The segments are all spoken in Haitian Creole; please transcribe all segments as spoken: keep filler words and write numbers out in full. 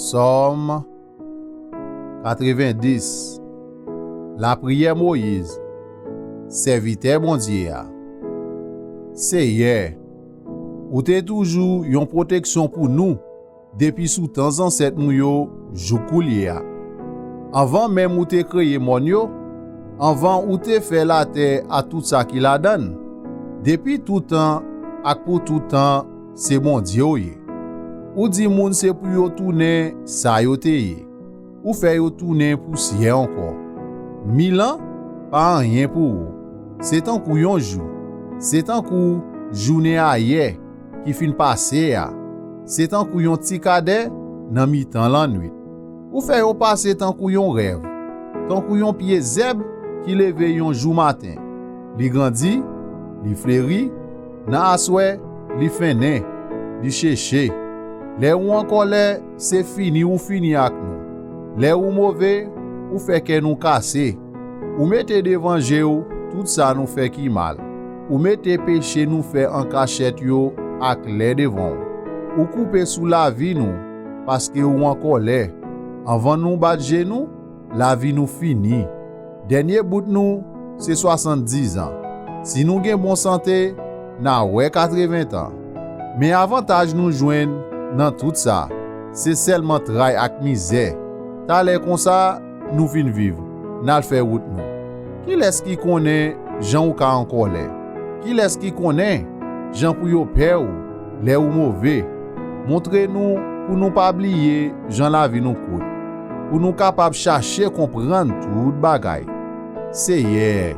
Sòm katrevenndis. Lapriyè Moyiz, sèvitè Bondye a. Seyè, ou te toujou yon pwoteksyon pou nou depi sou tan zansèt nou yo jouk koulye a. Anvan menm ou te kreye mòn yo, anvan ou te fè latè ak tout sa ki ladan l, depi toutan ak pou tout tan, se Bondye w ye. Ou di moun se pou yo tounen sa yo te ye. Ou fè yo tounen pousyè ankò. Mil an pa anyen pou ou. Se tankou yon jou. Se tankou jounen ayè ki fin pase a. Se tankou yon ti kadè nan mitan lannwit. Ou fè yo pase tankou yon rèv, tankou yon pye zèb ki leve yon jou maten. Li grandi, li fleri, nan aswè, li fennen, li cheche. Lè ou an kòlè, se fini ou fini ak nou. Lè ou move, ou fè kè nou kase. Ou mete devan je w tout sa nou fè ki mal. Ou mete peche nou fè an kachèt yo aklè devan w. Ou koupe sou lavi nou, paske ou an kòlè. Anvan nou bat je nou, lavi nou fini. Dènye bout nou, se swasanndizan. Si nou gen bon sante, n a wè katreven tan. Men avantaj nou jwenn nan tout sa, se sèlman tray ak mizè. Talè konsa, nou fin viv, n al fè wout nou. Kilès ki konnen jan ou ka an kòlè? Kilès ki konnen jan pou yo pè w lè ou move? Montre nou pou nou pa bliye jan lavi nou kout, pou nou kapab chache konprann tout bagay. Seyè,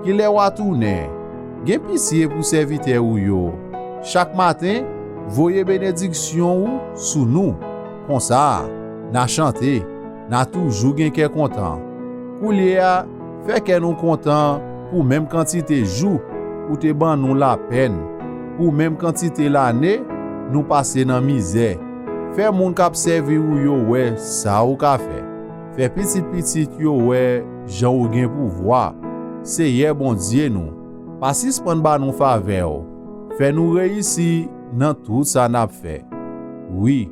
kilè w a tounen? Gen pitye pou sèvitè ou yo. Chak maten, voye benediksyon ou sou nou. Konsa, n a chante, n a toujou gen kè kontan. Koulye a, fè kè nou kontan pou menm kantite jou ou te ban nou lapèn, pou menm kantite lane nou pase nan mizè. Fè moun k ap sèvi ou yo wè sa ou ka fè. Fè pitit pitit yo wè jan ou gen pouvwa. Seyè Bondye nou, pa sispann ba nou favè w. Fè nou reyisi nan tout sa n ap fè. Wi,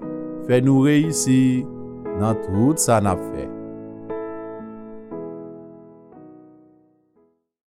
fè nou reyisi nan tout sa n ap fè.